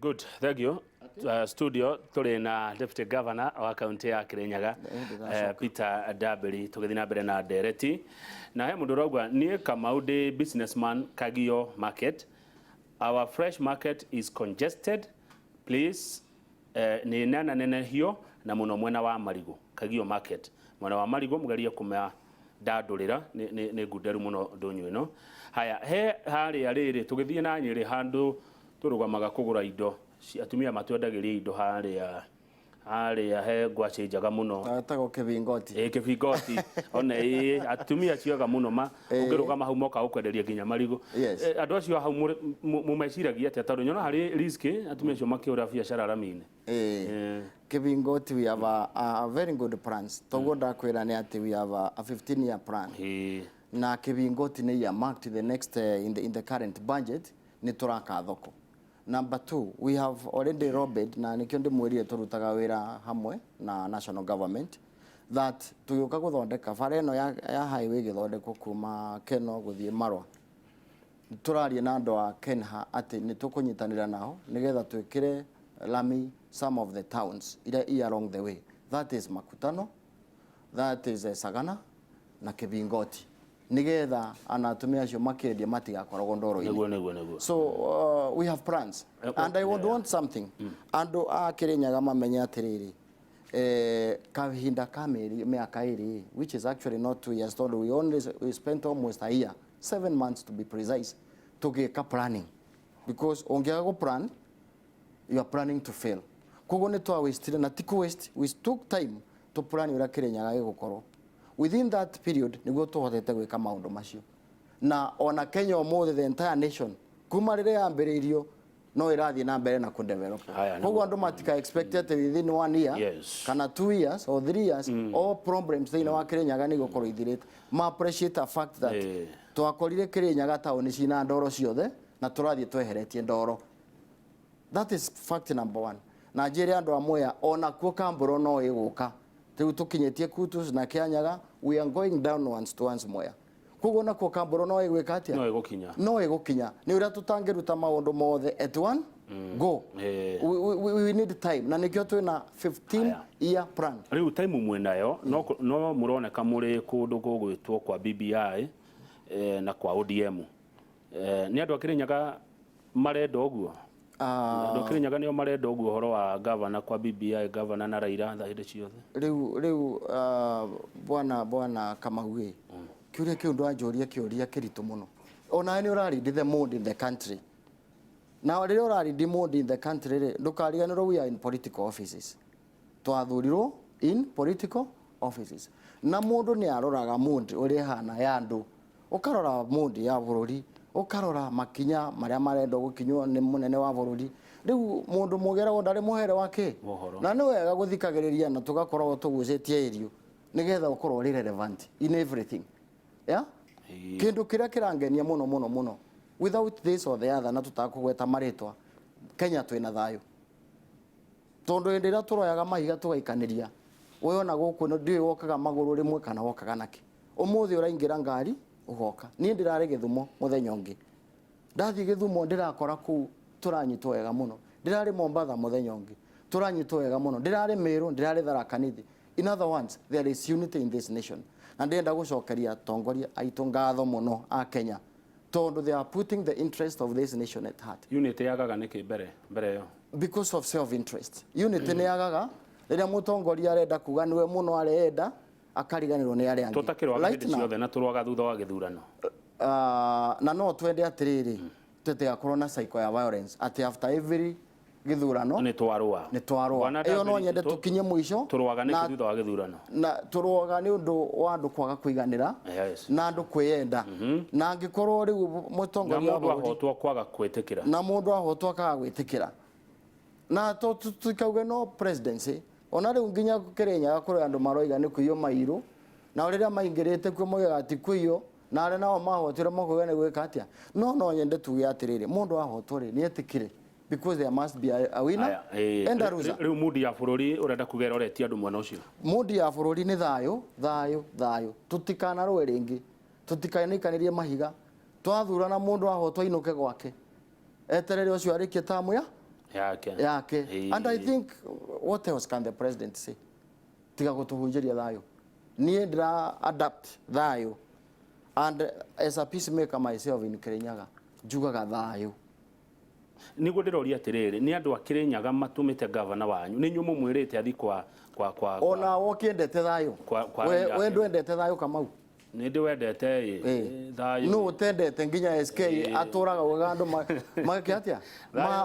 Good, thank you. Studio tũrĩ na Deputy Governor wa kaunti ya Kirinyaga, Peter Ndambĩri, tũgĩthiĩ na mbere na ndereti. Na he mũndũ ũrauga, "Niĩ Kamau ndĩ businessman Kagio Market. Our fresh market is congested. Please, nĩ nana nenehio na mũno mwena wa marigũ, Kagio Market. Mwena wa marigũ mũgerie kũma ndandũrĩra nĩ ngunderu mũno ndũnyũ ĩno." Haya, he harĩa rĩrĩ tũgĩthiĩ na Nyĩrĩ, handũ tũrũgamaga kũgũra indo, atumia matwendagĩria indo harĩa harĩa he ngwacĩ njega mũno. Etagwo Kĩbingoti. Ĩ, Kĩbingoti ona ĩ atumia acio ega mũno ma ũngĩrũgama hau moka gũkwenderia nginya marigũ. Andũ acio a hau mũmeciragia atĩa? Tondũ nyona harĩ risk atumia acio makĩũra biacara rami-inĩ. Kĩbingoti, we have a very good plans. Toguo ndakwĩra nĩ atĩ we have a 15 year plan. Na Kĩbingoti nĩ earmarked the next in the current budget nĩ tũraka thoko. Number two, we have already lobbied, na nĩkĩo ndĩmwĩrire tũrutaga wĩra hamwe na national government, that tũgĩũka gũthondeka bara ĩno ya highway ĩgĩthondekwo kuma Keno gũthiĩ Marwa, tũraria na andũ a Kenha atĩ nĩ tũkũnyitanĩra nao nĩgetha twĩkĩre lami some of the towns iria i along the way, that is Makutano, that is Sagana na Kĩbingoti, nĩgetha ana atumia acio makĩendia matigakoragwo ndoro-inĩ. nĩguo nĩguo nĩguo So we have plans and I would want something andũ a Kĩrĩnyaga mamenye atĩrĩrĩ, kahinda ka mĩeri mĩaka 2, which is actually not 2 years, tondũ we spent almost a year, 7 months to be precise, tũgĩka planning, because ũngĩaga gũ plan, you are planning to fail. Koguo nĩ twa wastire, na ti kũ waste, we took time to plan ũrĩa Kĩrĩnyaga gĩgũkorwo within that period nĩguo tũhotete gwĩka maũndũ macio. Na ona Kenya ũmũthĩ, the entire nation, kuma rĩrĩa yambĩrĩirio no ĩrathiĩ na mbere na kũdevelop. Haya, Koguo andũ matika expect atĩ within one year kana 2 years or 3 years all problems thĩinĩ wa Kĩrĩnyaga nĩ igũkorwo ithirĩte. Ma appreciate a fact that twakorire Kĩrĩnyaga taũni cina ndoro ciothe na tũrathiĩ tweheretie ndoro. That is fact number one. Na njĩre andũ a Mwea ona kuo Kambũro no ĩgũka. Rĩu tũkinyĩtie Kutus na Kĩanyaga, we are going down once towards Mwea. Koguo nakuo Kambũro no ĩgwĩka atĩa? No ĩgũkinya. No ĩgũkinya. Nĩ ũrĩa tũtangĩruta maũndũ mothe at one go. We need time, na nĩkĩo twĩna 15 Haya. year plan. Rĩu time mwĩnayo no mũroneka mũrĩ kũndũ gũgwĩtwo kwa BBI na kwa ODM. Nĩ andũ a Kĩrĩnyaga marenda ũguo? Andũ a Kĩrĩnyaga nĩo marenda ũguo, ũhoro wa gavana kwa BBI, gavana na Raila tha hĩndĩ ciothe? Rĩu bwana Kamau ĩ, kĩũria kĩu ndwanjũria kĩũria kĩritũ mũno. Onawe nĩ ũraread the mood in the country, na rĩrĩa ũraread mood in the country rĩ, ndũkariganĩrwo we are in political offices. Twathurirwo in political offices, na mũndũ nĩ aroraga mood ũrĩa ĩhana ya andũ, ũkarora mood ya bũrũri, ũkarora makinya marĩa marendwo gũkinywo nĩ mũnene wa bũrũri. Rĩu mũndũ mũgeragwo ndarĩ mũhere wa kĩ. Ũhoro. Na nĩ wega gũthikagĩrĩria na tũgakoragwo tũgucĩtie irio nĩgetha ũkorwo ũrĩ relevant in everything, yeah? Kĩndũ kĩrĩa kĩrangenia mũno mũno mũno, without this or the other, na tũtakũgweta marĩtwa, Kenya twĩna thayũ, tondũ hĩndĩ ĩrĩa tũroyaga mahiga tũgaikanĩria, we ona gũkũ ndiũĩ wokaga magũrũ rĩmwe kana wokaga nakĩ. Ũmũthĩ ũraingĩra ngari ũgoka. Niĩ ndĩrarĩ Gĩthumo mũthenya ũngĩ, ndathiĩ Gĩthumo ndĩrakora kũu tũranyitwo wega mũno. Ndĩrarĩ Mombatha mũthenya ũngĩ, tũranyitwo wega mũno. Ndĩrarĩ Meru, ndĩrarĩ Tharaka Nithi. In other words, there is unity in this nation, na ndĩrenda gũcokeria atongoria aitũ ngatho mũno a Kenya, tondũ they are putting the interest of this nation at heart. Unity yagaga nĩkĩ mbere mbere ĩyo? Because of self interest. Unity nĩ yagaga rĩrĩa mũtongoria arenda kuga nĩwe mũno arenda, akariganĩrwo nĩ arĩa angĩ. Tũtakĩrwaga hĩndĩ ciothe na tũrwaga thutha wa gĩthurano. Na no twende atĩrĩrĩ, tũtigakorwo na cycle ya violence atĩ after every gĩthurano nĩ twarũa. Nĩ twarũa. Bwana Ĩyo no Ndambĩri, nyende tũkinye mũico. Tũrũaga nĩkĩ thutha wa gĩthurano? Na tũrũaga nĩ ũndũ wa andũ kwaga kũiganĩra na andũ kwĩyenda, na angĩkorwo rĩu na mũtongoria wa mũndũ bũrũri ahotwo kwaga kwĩtĩkĩra. Na mũndũ ahotwo akaga gwĩtĩkĩra, na tũtikauge no presidency, ona rĩu nginya Kĩrĩnyaga kũrĩ andũ maroiga nĩ kũiywo mairũ, na rĩrĩa maingĩrĩte kuo moigaga ti kũiywo, na arĩa nao mahotire makauga nĩ gwĩka atĩa. No nyende tuge atĩrĩrĩ, mũndũ ahotwo rĩ, nĩ etĩkĩre, because there must be a winner Aya, and a loser. Rĩu mood ya bũrũri ũrenda kuga ĩroretie andũ mwena ũcio? Mood ya bũrũri nĩ thayũ, thayũ, thayũ. Tũtikanarũe rĩngĩ, tũtikanaikanĩrie mahiga. Twathurana, mũndũ ahotwo ainũke gwake, eterere ũcio arĩkie tamu ya Yake. Yake. And I think, what else can the president say tiga gutuhunjĩria thayũ? Niĩ ndĩra adapt thayũ, and as a peacemaker myself in Kirinyaga, njugaga thayũ. Niguo ndĩroria atĩrĩrĩ, nĩ andũ a Kĩrĩnyaga matũmĩte gavana wanyu? Nĩ inyuĩ mũmwĩrĩte athi kwa Ona wokĩendete thayũ. Kwa We Raila. We ndwendete thayũ, Kamau? Nĩ ndĩwendete ĩ thayũ. Nũ ũtendete? Nginya SK atũraga ugaga andũ mageke atĩa?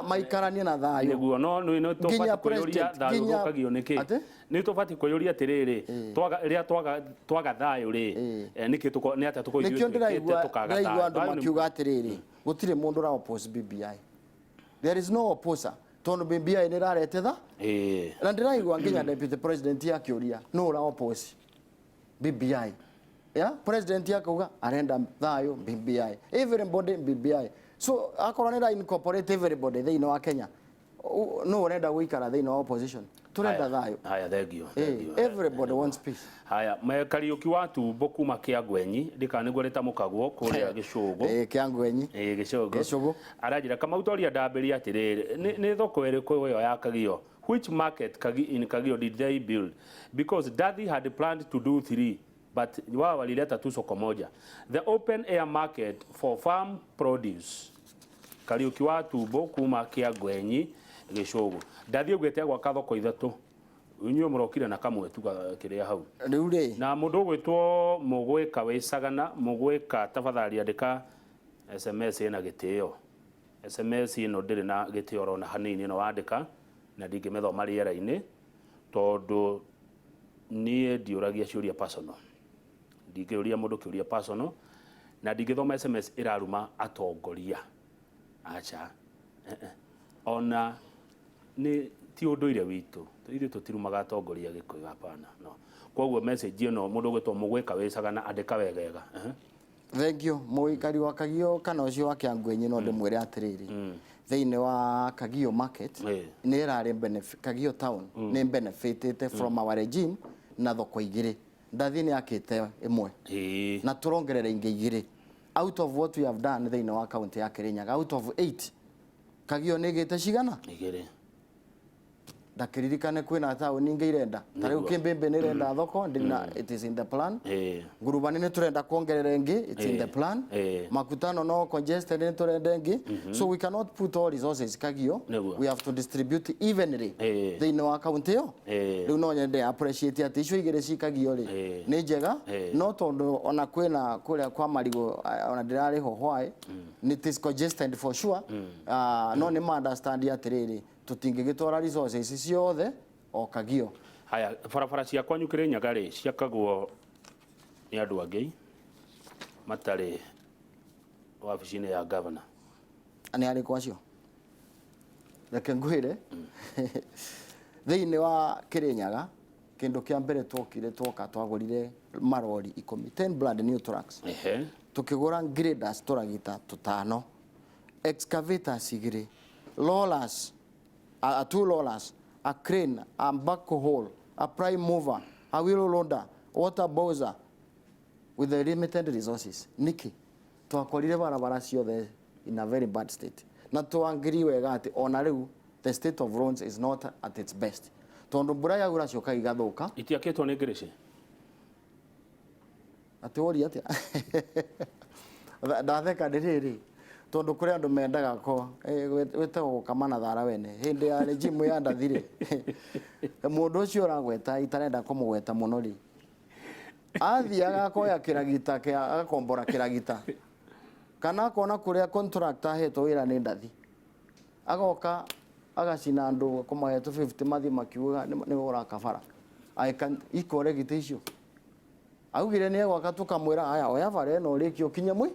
Maikaranie na thayũ. Nĩguo, no nĩ tũbatiĩ Nginya kwĩyũria president, thayũ ũthũkagio nĩkĩ? Atĩ? Nĩ tũbatiĩ kwĩyũria atĩrĩrĩ, twaga rĩrĩa twaga thayũ rĩ, nĩkĩ nĩ atĩa tũkorwo ithuĩ Nĩkĩo twĩkĩte ndĩraigua tũkaga ndĩraigua thayũ? andũ Thayũ makiuga atĩrĩrĩ, gũtirĩ mũndũ ũra oppose BBI, there is no opposer, tondũ BBI nĩ ĩrarete tha. Na ndĩraigua nginya deputy president akĩũria nũ ũra oppose BBI. Yeah, president akauga arenda thayũ, BBI, everybody BBI. So akorwo nĩ ra incorporate everybody thĩinĩ wa Kenya, nũ ũrenda gũikara thĩinĩ wa opposition? Tũrenda thayũ. Haya, thengio. Thengio. Everybody wants peace. Haya, Kariũki wa Tumbo kuma Kĩangwenyi, ndikana nĩguo rĩtamũkagwo kũrĩa Gĩcũgũ. Eh, Kĩangwenyi. Ĩ, Gĩcũgũ. Gĩcũgũ. Aranjĩra, Kamau, toria ndambĩria atĩrĩrĩ, nĩ thoko ĩrĩkũ ĩyo ya Kagio? Which market in Kagio did they build? Because Daddy had planned to do three, but wao walileta tu soko moja, the open air market for farm produce. Kariũki wa Tumbo kuma Kĩangwenyi, Gĩcũgũ. Ndathi augĩte gwaka thoko ithatũ, inyuĩ mũrokire na kamwe tu kĩrĩa hau. Rĩu rĩ, Na mũndũ ũgwĩtwo Mũgwĩka wĩcagana Mũgwĩka, tafadhali andĩka SMS ĩna gĩtĩo. SMS ĩno ndĩrĩ na gĩtĩo orona hanini ĩno wandĩka, na ndingĩmĩthoma rĩera-inĩ tondũ niĩ ndiũragia ciũria personal, ndingĩũria mũndũ kĩũria personal, na ndingĩthoma SMS ĩraruma atongoria, aca. Eh, eh. Ona nĩ ti ũndũire witũ, ithuĩ tũtirumaga atongoria Gĩkũyũ, hapana, no. Koguo message ĩno, mũndũ ũgwĩtwo Mũgwĩka wĩcagana, andĩka wegega. Thank you. Mũikari wa Kagio kana ũcio wa Kĩangwenyi, no ndĩmwĩre atĩrĩrĩ, thĩinĩ wa Kagio market nĩ ĩrarĩ Kagio town nĩ benefitĩte from our regime na thoko igĩrĩ. Ndathi nĩ akĩte ĩmwe na tũrongerera ingĩ igĩrĩ. Out of what we have done thĩinĩ wa county ya Kirinyaga, out of 8, Kagio nĩ ĩgĩte cigana? Igĩrĩ. Ndakĩririkane kwĩna taũni ingĩ irenda, ta rĩu Kĩmbĩmbĩ nĩ ĩrenda thoko ndina, it is in the plan. Ngurubani nĩ tũrenda kuongerera ĩngĩ, it's in the plan. Makutano no congested, nĩ tũrenda ĩngĩ. So we cannot put all resources Kagio. We have to distribute evenly thĩinĩ wa county ĩyo. Rĩu no nyende appreciate atĩ icio igĩrĩ ci Kagio rĩ, nĩ njega. No tondũ ona kwĩna kũrĩa kwa marigũ, ona ndĩrarĩho why it is congested for sure. Ah, no nĩ ma understand atĩrĩrĩ, tũtingĩgĩtwara resources ciothe o Kagio. Haya, barabara cia kwanyu Kĩrĩnyaga rĩ, ciakagwo nĩ andũ angĩ matarĩ wabici-inĩ ya governor? Nĩ arĩkũ acio? Reke ngwĩre, thĩinĩ wa Kĩrĩnyaga, kĩndũ kĩa mbere twokire, twoka twagũrire marori 10, 10 brand new trucks. Tukĩgũra graders, tũragita tũtano, excavators igĩrĩ, rollers, two rollers, a crane, a backhoe, a prime mover, a wheel loader, water bowser, with the limited resources. Niki twakorire barabara ciothe in a very bad state, na twangiri wega atĩ ona rĩu the state of roads is not at its best, tondũ mbura yaura cioka igathuka. Itiakĩtwo nĩ ngĩrĩci? Atĩ woria atĩa? Ndatheka ndĩrĩrĩ tondũ kũrĩ andũ mendaga ko wĩtagwo gũkama na thara wene. Hĩndĩ ya regime ya Ndathi-rĩ, mũndũ ũcio ũragweta, itarenda kũmũgweta mũno rĩ, athiaga akoya kĩragita kĩa agakombora kĩragita, kana akona kũrĩa contractor ahetwo wĩra nĩ Ndathi, agoka agacina andũ kũmahe 250, mathiĩ makiugaga nĩwe ũraka bara. I can ikore gĩtĩ icio augire nĩ egwaka, tũkamwĩra aya, oya bara ĩno ũrĩkie ũkinye mwi,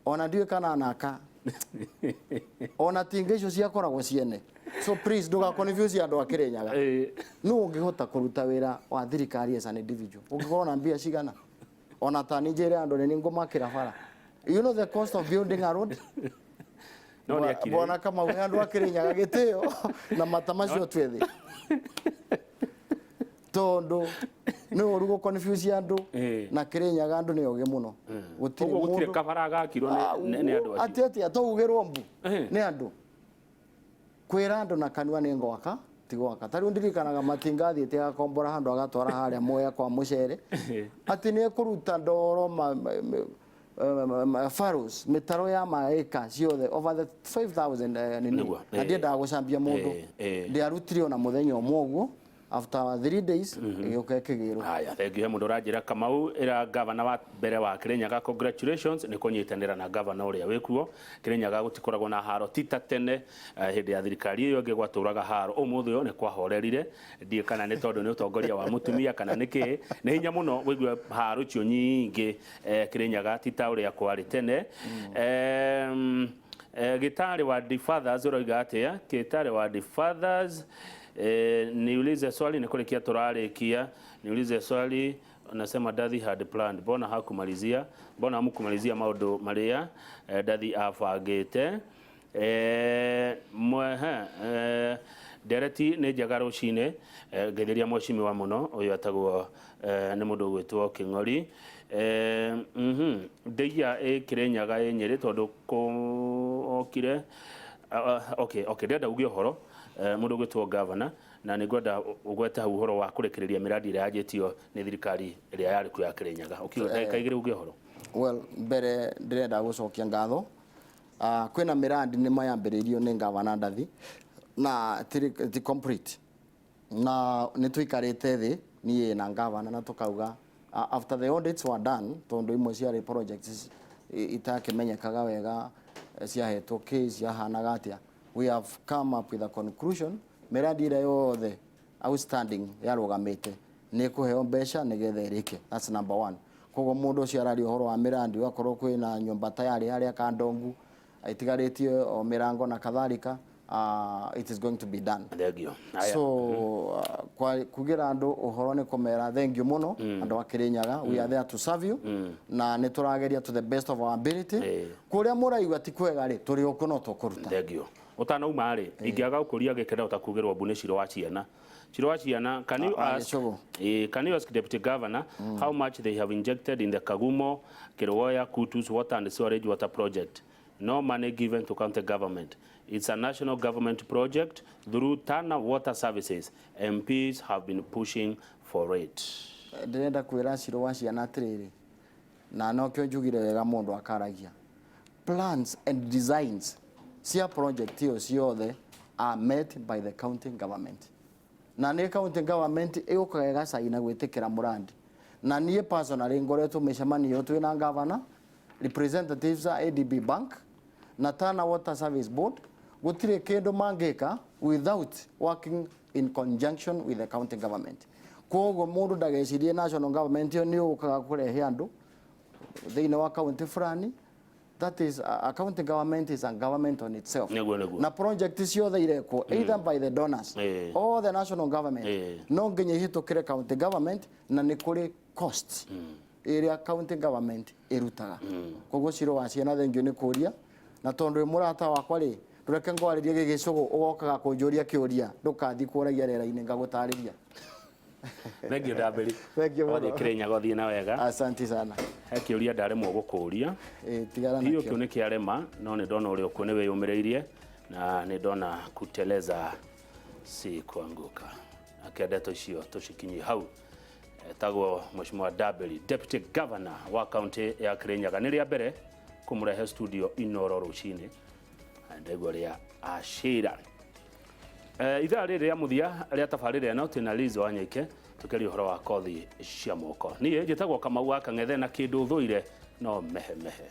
ona ndiũĩ kana anaka ona tinga icio ciakoragwo ciene. So please, ndũga confuse andũ a Kĩrĩnyaga. Nũ ũngĩhota kũruta wĩra wa thirikari as an individual ũngĩkorwo na mbia cigana? Ona ta nĩ njĩre andũ nĩ ngũmakĩra bara. You know the cost of building a road? No nĩ akire. Bwana Kamau, he andũ a Kĩrĩnyaga gĩtĩo na mata macio twĩthĩ, tondũ nĩ ũru gũ confuse andũ. Na Kĩrĩnyaga andũ nĩ ogĩ mũno. Gũtirĩ Koguo gũtirĩ mũndũ kabara gakirwo nĩ andũ acio? Atĩ atĩa? Twaugĩrwo mbu nĩ andũ. Kwĩra andũ na kanua nĩ ngwaka ti gwaka. Ta rĩu ndirikanaga Matinga athiĩte agakombora handũ agatwara harĩa Mwea kwa mũcere atĩ nĩ ekũruta ndoro furrows, mĩtaro ya maĩka ciothe over the 5000 nini. Na ndiendaga gũcambia mũndũ. Ndĩarutire ona mũthenya ũmwe ũguo, after 3 days ĩgĩũka ĩkĩgĩrwo. Haya, thank you. He mũndũ ũranjĩra, Kamau, ĩra gavana wa mbere wa Kirinyaga congratulations nĩ kũnyitanĩra na gavana ũrĩa wĩkuo. Kirinyaga gũtikoragwo na haro ti ta tene, hĩndĩ ya thirikari ĩyo ĩngĩ gwatũraga haro. Ũmũthĩ ũyũ nĩ kwahorerire, ndiĩ kana nĩ tondũ nĩ ũtongoria wa mũtumia kana nĩ kĩ. Nĩ hinya mũno wĩigue haro icio nyingĩ, Kirinyaga ti ta ũrĩa kwarĩ tene. Gĩtarĩ wa The Fathers ũroiga atĩa? Gĩtarĩ wa The Fathers, niulize swali, nĩ kũrĩkia tũrarĩkia. Niulize swali, nasema Ndathi had planned, mbona hakumalizia? Mbona hamukumalizia maũndũ marĩa Ndathi abangĩte? Mwehe ndereti nĩ njega rũcinĩ, ngeithĩria mheshimiwa mũno ũyũ etagwo nĩ mũndũ ũgwĩtwo Kĩng'ori. Ndeiya ĩ Kĩrĩnyaga ĩ Nyĩrĩ tondũ kũokire. Okay, ndĩrenda uge ũhoro, mũndũ ũgwĩtwo governor, na nĩ ngwenda ũgwete hau ũhoro wa kũrĩkĩrĩria mĩradi ĩrĩa yanjĩtio nĩ thirikari ĩrĩa yarĩ kuo ya Kĩrĩnyaga. Ũkiuga ndagĩka 2 uge ũhoro. Well, mbere ndĩrenda gũcokia ngatho. Kwĩna mĩrandi nĩ mayambĩrĩirio nĩ gavana Ndathi na ti complete, na nĩ tũikarĩte thĩ niĩ na gavana na tũkauga, after the audits were done, tondũ imwe ciarĩ projects itakĩmenyekaga wega, ciahetwo kĩ, ciahanaga atĩa, we have come up with a conclusion mĩrandi ĩrĩa yothe outstanding yarũgamĩte nĩ ĩkũheo mbeca nĩgetha ĩrĩke. That's number one. Koguo mũndũ ũcio araria ũhoro wa mĩrandi, ũgakorwo kwĩna nyũmba tayari harĩa Kandongu itigarĩtie o mĩrango na kadhalika, it is going to be done. Thengio. Haya. So kugira andũ ũhoro nĩ kũmera thank you mũno, andũ a Kĩrĩnyaga. We are there to serve you na nĩ tũrageria to the best of our ability. Kũrĩa mũraigua ti kwega rĩ, tũrĩ o no tũkũruta. Thengio. Ũtanauma rĩ, ingĩaga gũkũria gĩkeno ta kugĩrwo mbu nĩ Ciro wa ciana, Ciro wa ciana, can you ask Gĩcũgũ. Can you ask deputy governor how much they have injected in the Kagumo Kerugoya Kutus water and sewerage water project? No money given to county government. It's a national government project through Tana Water Services. MPs have been pushing for it. Ndĩrenda kwĩra Ciro wa ciana atĩrĩrĩ, na nokĩo njugire wega mũndũ akaragia, plans and designs cia project ĩyo ciothe are met by the county government, na nĩ county government ĩgũkaga ĩgacaina gwĩtĩkĩra mũrandi. Na niĩ personally ngoretwo mĩcemanio twĩna governor, representatives a ADB Bank na Tana Water Service Board. Gũtirĩ kĩndũ mangĩka without working in conjunction with the county government. Koguo mũndũ ndagecirie national government ĩyo nĩ ũkaga kũrehe andũ thĩinĩ wa county fulani. That is a county government is a government on itself. Nĩguo, nĩguo. Na project ciothe irekwo either by the donors or the national government, no nginya ihĩtũkĩre county government, na nĩ kũrĩ cost ĩrĩa county government ĩrutaga. Koguo Ciro wa ciana, thengio nĩ kũria, na tondũ wĩ mũrata wakwa rĩ, ndũreke ngwarĩrie gĩgĩcũgũ, ũgokaga kũnjũria kĩũria, ndũkathi kũragia rĩera-inĩ, ngagũtarĩria. Thengio, Ndambĩri. Thank you mũno. Wathiĩ Kĩrĩnyaga ũthiĩ na wega. Asante sana. He kĩũria ndaremwo gũkũria. Tigana Hiyo nakĩo. kĩu nĩ kĩarema, no nĩ ndona ũrĩa ũkuo nĩ wĩyũmĩrĩirie, na nĩ ndona kuteleza si kuanguka. Ake ndeto icio tũcikinyie hau. Etagwo Mheshimiwa Ndambĩri, Deputy Governor wa kaunti ya Kirinyaga. Nĩ rĩa mbere kũmũrehe studio Inoro rũcinĩ, na ndaigua rĩa acira. Ithaa rĩrĩ rĩa mũthia rĩa tabarĩra ĩno twĩna Liz Wanyoike tũkĩaria ũhoro wa kothi cia moko. Niĩ njĩtagwo Kamau wa Kang'ethe, na kĩndũ thũire no mehemehe.